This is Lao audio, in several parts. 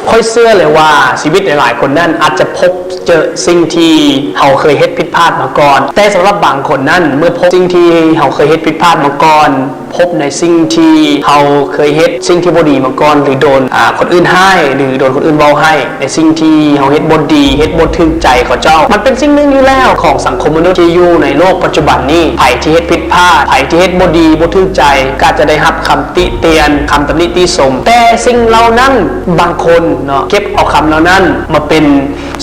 ຂ້ອຍເຊື່ອເລີຍວ່າຊີວິດຫຼາຍໆຄົນນັ້ນອາດຈະພົບເຈີສິ່ງທີ່ເຮົາເຄີຍເຮັດຜິດພາດມາກ່ອນ, ແຕ່ສຳລັບບາງຄົນນັ້ນ ເມື່ອພົບສິ່ງທີ່ເຮົາເຄີຍເຮັດຜິດພາດມາກ່ອນ, ພົບໃນສິ່ງທີ່ເຮົາເຄີຍເຮັດສິ່ງທີ່ບໍ່ດີມາກ່ອນ ຫຼື ໂດນ ອາ ຄົນອື່ນຮ້າຍ ຫຼື ໂດນຄົນອື່ນເວົ້າຮ້າຍ ໃນສິ່ງທີ່ເຮົາເຮັດບໍ່ດີ ເຮັດບໍ່ຖືກໃຈເຂົາເຈົ້າ, ມັນເປັນສິ່ງໜຶ່ງຢູ່ແລ້ວຂອງສັງຄົມມະນຸດທີ່ຢູ່ໃນໂລກປັດຈຸບັນນີ້. ໃຜທີ່ເຮັດຜິດພາດ, ໃຜທີ່ເຮັດບໍ່ດີ ບໍ່ຖືກໃຈ ກໍອາດຈະໄດ້ຮັບຄຳຕິຕຽນ, ຄຳຕຳໜິຕິຊົມ. ແຕ່ສິ່ງເຫຼົ່ານັ້ນ ບາງຄົນເນາະ ເກັບເອົາຄຳເຫຼົ່ານັ້ນມາເປັນ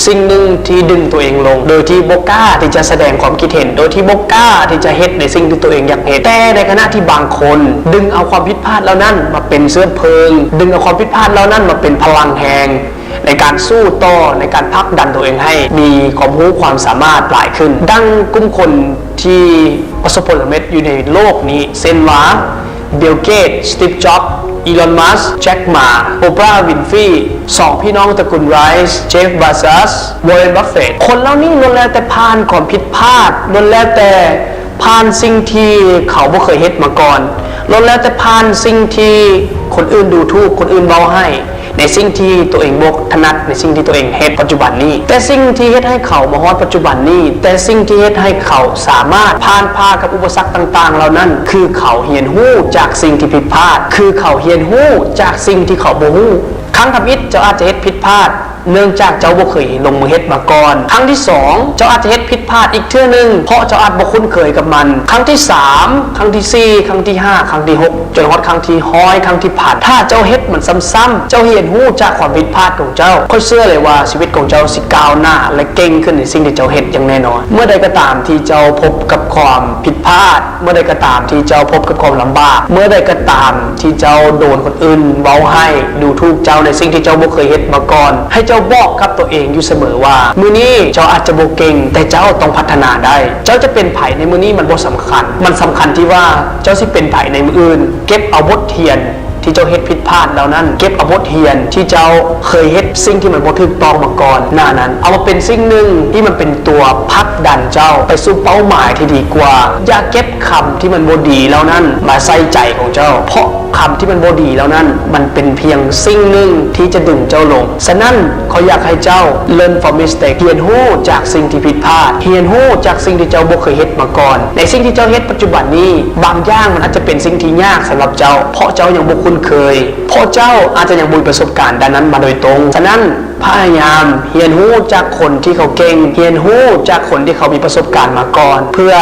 ສິ່ງໜຶ່ງທີ່ດຶງຕົວເອງລົງ ໂດຍທີ່ບໍ່ກ້າທີ່ຈະສະແດງຄວາມຄິດເຫັນ, ໂດຍທີ່ບໍ່ກ້າທີ່ຈະເຮັດໃນສິ່ງທີ່ຕົວເອງຢາກເຮັດ. ແຕ່ໃນຂະນະທີ່ບາງຄົນດຶງເອົາຄວາມຜິດພາດເຫຼົ່ານັ້ນມາເປັນເຊື້ອເພີງ, ດຶງເອົາຄວາມຜິດພາດເຫຼົ່ານັ້ນມາເປັນພະລັງແຮງໃນການສູ້ຕໍ່, ໃນການຜັກດັນຕົວເອງໃຫ້ມີຄວາມຮູ້ຄວາມສາມາດຫຼາຍຂຶ້ນ. ດັ່ງກຸ່ມຄົນທີ່ປະສົບຜົນສຳເລັດຢູ່ໃນໂລກນີ້ ເຊັ່ນວ່າ ບິວ ເກດ, ສະຕີບ ຈັອບ, ອີລອນ ມັສ, ແຈັກ ໝາ, ໂອປຣາ ວິນຟຣີ, ສອງພີ່ນ້ອງຕະກຸນໄຣສ໌, ເຈຟ ເບຊອສ, ວໍເຣັນ ບັບເຟດ. ຄົນເຫຼົ່ານີ້ລ້ວນແລ້ວແຕ່ຜ່ານຄວາມຜິດພາດ, ລ້ວນແລ້ວແຕ່ຜ່ານສິ່ງທີ່ເຂົາບໍ່ເຄີຍເຮັດມາກ່ອນ, ລ້ວນແລ້ວແຕ່ຜ່ານສິ່ງທີ່ຄົນອື່ນດູຖູກ, ຄົນອື່ນເວົ້າຮ້າຍ ໃນສິ່ງທີ່ຕົວເອງບໍ່ຖະໜັດ, ໃນສິ່ງທີ່ຕົວເອງເຮັດປັດຈຸບັນນີ້. ແຕ່ສິ່ງທີ່ເຮັດໃຫ້ເຂົາມາຮອດປັດຈຸບັນນີ້, ແຕ່ສິ່ງທີ່ເຮັດໃຫ້ເຂົາສາມາດຜ່ານຜ່າກັບອຸປະສັກຕ່າງໆເຫຼົ່ານັ້ນ ຄືເຂົາຮຽນຮູ້ຈາກສິ່ງທີ່ຜິດພາດ, ຄືເຂົາຮຽນຮູ້ຈາກສິ່ງທີ່ເຂົາບໍ່ຮູ້. ຄັ້ງທຳອິດ ເຈົ້າອາດຈະເຮັດຜິດພາດ ເນື່ອງຈາກເຈົ້າບໍ່ເຄີຍລົງມືເຮັດມາກ່ອນ. ຄັ້ງທີສອງ ເຈົ້າອາດຈະເຮັດຜິດພາດອີກເທື່ອໜຶ່ງ ເພາະເຈົ້າອາດບໍ່ຄຸ້ນເຄີຍກັບມັນ. ຄັ້ງທີສາມ, ຄັ້ງທີສີ່, ຄັ້ງທີຫ້າ, ຄັ້ງທີຫົກ ຈົນຮອດຄັ້ງທີຮ້ອຍ, ຄັ້ງທີພັນ ຖ້າເຈົ້າເຮັດມັນຊ້ຳໆ ເຈົ້າຮຽນຮູ້ຈາກຄວາມຜິດພາດຂອງເຈົ້າ, ຂ້ອຍເຊື່ອເລີຍວ່າຊີວິດຂອງເຈົ້າຊິກ້າວໜ້າ ແລະ ເກັ່ງຂຶ້ນໃນສິ່ງທີ່ເຈົ້າເຮັດຢ່າງແນ່ນອນ. ເມື່ອໃດກໍຕາມທີ່ເຈົ້າພົບກັບຄວາມຜິດພາດ, ເມື່ອໃດກໍຕາມທີ່ເຈົ້າພົບກັບຄວາມລຳບາກ, ເມື່ອໃດກໍຕາມທີ່ເຈົ້າໂດນຄົນອື່ນເວົ້າຮ້າຍ ດູຖູກເຈົ້າໃນສິ່ງທີ່ເຈົ້າບໍ່ເຄີຍເຮັດມາກ່ອນ, ໃຫ້ເຈົ້າບອກກັບຕົວເອງຢູ່ສະເໝີວ່າ ມື້ນີ້ເຈົ້າອາດຈະບໍ່ເກັ່ງ, ແຕ່ເຈົ້າຕ້ອງພັດທະນາໄດ້. ເຈົ້າຈະເປັນໃຜໃນມື້ນີ້ມັນບໍ່ສຳຄັນ, ມັນສຳຄັນທີ່ວ່າເຈົ້າຊິເປັນໃຜໃນມື້ອື່ນ. ເກັບເອົາບົດຮຽນ ທີ່ເຈົ້າເຮັດຜິດພາດເຫຼົ່ານັ້ນ, ເກັບເອົາບົດຮຽນທີ່ເຈົ້າເຄີຍເຮັດສິ່ງທີ່ມັນບໍ່ຖືກຕ້ອງມາກ່ອນໜ້ານັ້ນ, ເອົາມາເປັນສິ່ງໜຶ່ງທີ່ມັນເປັນຕົວຜັກດັນເຈົ້າໄປສູ່ເປົ້າໝາຍທີ່ດີກວ່າ. ຢ່າເກັບຄຳທີ່ມັນບໍ່ດີເຫຼົ່ານັ້ນມາໃສ່ໃຈຂອງເຈົ້າ, ເພາະຄຳທີ່ມັນບໍ່ດີເຫຼົ່ານັ້ນ ມັນເປັນພຽງສິ່ງໜຶ່ງທີ່ຈະດຶງເຈົ້າລົງ. ສະນັ້ນ, ຂ້ອຍຢາກໃຫ້ເຈົ້າ learn from mistake, ຮຽນຮູ້ຈາກສິ່ງທີ່ຜິດພາດ, ຮຽນຮູ້ຈາກສິ່ງທີ່ເຈົ້າບໍ່ເຄີຍເຮັດມາກ່ອນ. ໃນສິ່ງທີ່ເຈົ້າເຮັດປັດຈຸບັນນີ້, ບາງຢ່າງມັນອາດຈະເປັນສິ່ງທີ່ຍາກສຳລັບເຈົ້າ, ເພາະເຈົ້າຍັງບໍ່ຄຸ້ນເຄີຍ, ເພາະເຈົ້າອາດຈະຍັງບໍ່ມີປະສົບການດ້ານນັ້ນມາໂດຍຕົງ. ສະນັ້ນ, ພະຍາຍາມຮຽນຮູ້ຈາກຄົນທີ່ເຂົາເກັ່ງ, ຮຽນຮູ້ຈາກຄົນທີ່ເຂົາມີປະສົບການມາກ່ອນ, ເພື່ອ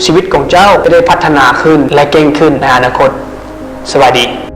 ຊີວິດຂອງເຈົ້າຈະໄດ້ພັດທະນາຂຶ້ນ ແລະ ເກັ່ງຂຶ້ນໃນອະນາຄົດ. ສະບາຍດີ.